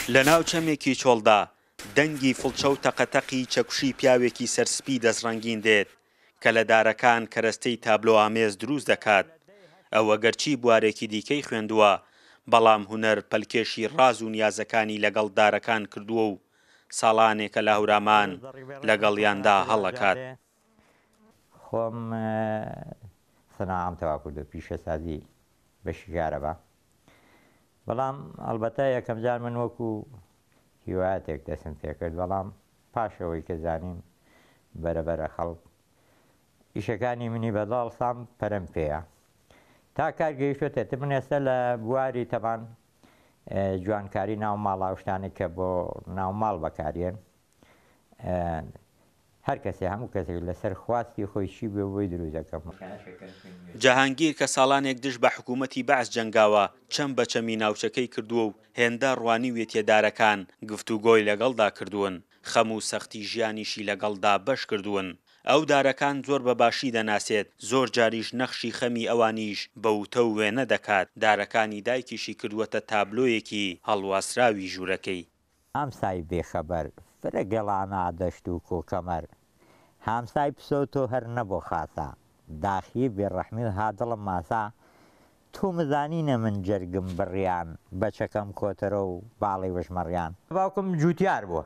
لەناو چەمێکی چۆڵدا دەنگی فڵچە و تەقەتەقی چەکوشی پیاوێکی سەرسپی دەستڕەنگین دێت کە لە دارەکان کەرەستەی تابلۆئامێز دروست دەکات. ئەو ئەگەرچی بوارێکی دیکەی خوێندووە، بەڵام هونەر پەلکێشی ڕاز و نیازەکانی لەگەڵ دارەکان کردووە و ساڵانێکە لە هەورامان لەگەڵیاندا هەڵئەکات. خۆم سناعەم تەواو کردووە، پیشەسازی بەشی کارەبا، بەڵام ئەڵبەتە یەکەم جار من وەکو هیوایەتێک دەستم پێکرد، بەڵام پاش ئەوەی کە زانیم بەرە بەرە خەڵک ئیشەکانی منی بەدڵ سام پەرەم پێیە تا کار گەیشتۆتە تر من ئێستا لە بواری تەبان جوانکاری ناو ماڵا و شتانێک کە بۆ ناو ماڵ بەکاریێن هەر کەسێ هەموو کەسێک لەسەر خواستی خۆی چی بێ بۆی دروست دەکەم. جەهانگیر کە ساڵانێک دژ بە حکوومەتی بەعس جەنگاوە، چەم بە چەمی ناوچەکەی کردووە و هێندە ڕوانیویەتیە دارەکان، گفتوگۆی لەگەڵدا کردوون، خەم و سەختی ژیانیشی لەگەڵدا بەش کردوون. ئەو دارەکان زۆر بە باشی دەناسێت، زۆر جاریش نەخشی خەمی ئەوانیش بە وتە و وێنە دەکات، دارەکانی دایکیشی کردووەتە تابلۆیەکی هەڵواسراوی ژوورەکەی. هامسای بێ خەبەر فرە گەڵانا دەشت و کۆ کەمەر هامسای پسۆ تۆ هەر نەبۆ خاسا داخیی بێ ڕەحمی ها دڵم ماسا تۆ مزانینە من جەرگم بڕیان بەچەکەم کۆتەرە و باڵی وش مەڕیان. باوکم جوتیار بووە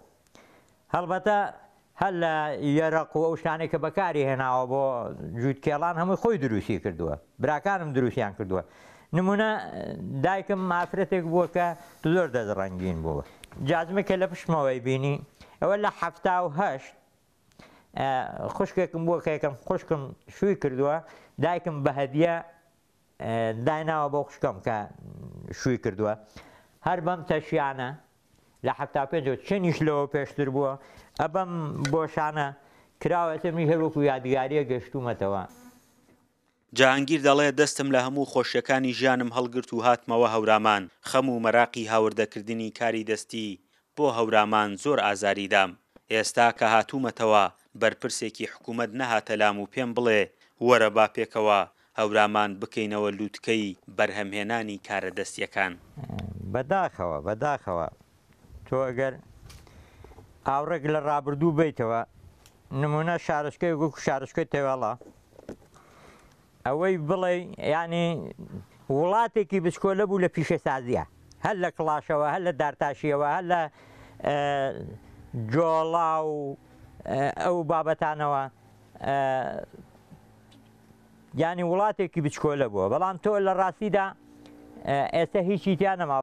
هەڵبەتە هەر لە یەرەق و ئەو شتانەی کە بەکاری هێناوە بۆ جووت کێڵان هەمووی خۆی دروستی کردووە براکانم دروستیان کردووە نمونە دایکم ئافرەتێک بووە کە زۆر دەست ڕەنگین بووە جازمە کە لە پشتمەوەی بینی ئەوە لە 78 خوشکێکم بووە کە یەکەم خوشکم شووی کردووە دایکم بە هەدیە دایناوە بۆ خوشکم کە شووی کردووە هەر بەم تەشیانە لە 75 ەوە چەنیش لەوە پێشتر بووە ئەبەم بۆشانە کراوە ئێستا منیش هەر وەکو یادگاریە گەشتوومەتەوە. جەهانگیر دەڵێ دەستم لە هەموو خۆشیەکانی ژیانم هەڵگرت و هاتمەوە هەورامان، خەم و مەراقی هاوردەکردنی کاری دەستی بۆ هەورامان زۆر ئازاری دام. ئێستا کە هاتوومەتەوە بەرپرسێکی حکوومەت نەهاتە لام و پێم بڵێ وەرە با پێکەوە هەورامان بکەینەوە لووتکەی بەرهەمهێنانی کارە دەستییەکان. بەداخەوە بەداخەوە تۆ ئەگەر ئاوڕێک لە ڕابردوو بەیتەوە نمونە شارۆچکەی وەکو شارۆچکەی تەوێڵە ئەوەی بڵێ ینی وڵاتێکی بچکۆلە بوو لە پیشەسازیە هەر لە کڵاشەوە هەر لە دارتاشیەوە هەر لە جۆڵا و ئەو بابەتانەوە یانی وڵاتێکی بچکۆلە بووە بەڵام تۆ لە ڕاستیدا ئێستا هیچی تیا نەما.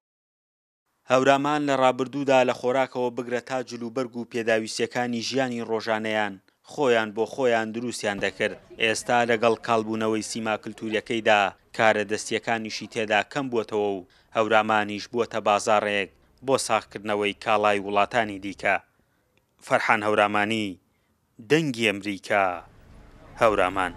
هەورامان لە ڕابردوودا لە خۆراکەوە بگرە تا جلوبەرگ و پێداویستییەکانی ژیانی ڕۆژانەیان خۆیان بۆ خۆیان دروستیان دەکرد، ئێستا لەگەڵ کاڵبوونەوەی سیما کلتورییەکەیدا کارە دەستییەکانیشی تێدا کەم بووەتەوە و هەورامانیش بووەتە بازاڕێک بۆ ساغکردنەوەی کاڵای وڵاتانی دیکە. فەرحان هەورامانی، دەنگی ئەمریکا، هەورامان.